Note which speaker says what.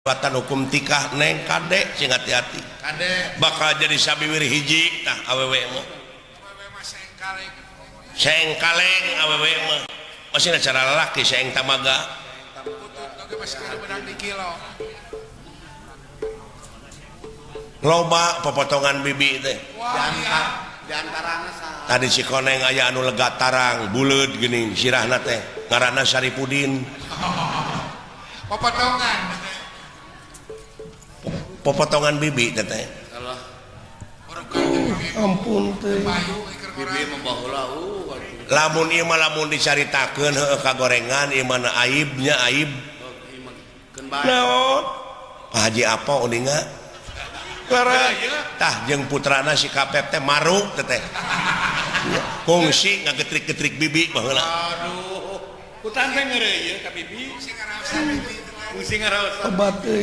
Speaker 1: Kekuatan hukum tikah, Neng, kade sing hati-hati.
Speaker 2: Kade.
Speaker 1: Bakal jadi sabiwir hiji tah awewe mah.
Speaker 2: Awewe mah sengkaleng.
Speaker 1: Sengkaleng awewe mah, masih cara lalaki seng tamaga.
Speaker 2: Butut oge masih kena benang di kilo.
Speaker 1: Loba popotongan bibi teh.
Speaker 2: Wah, iya.
Speaker 1: Tadi si koneng aya anu lega tarang buleud geuning sirahna teh, ngaranna Saripudin.
Speaker 2: Popotongan.
Speaker 1: Popotongan bibi teh teh. Ampun teh.
Speaker 2: Payu iker ngora.
Speaker 1: Lamun ieu mah, lamun dicaritakeun, heueuh, kagorengan ieu mah, aibnya aib naon, Pak Haji, apa uninga. Lara tah jeung putrana si Kapep teh maruk teh teh kungsi ngagetrik-getrik bibi baheula.
Speaker 3: Aduh. Kutan teh ngeureuyeuh ka bibi.
Speaker 2: Sing ngaraosan bibi teh.
Speaker 3: Fungsi ngaraosan.
Speaker 1: Obat euy.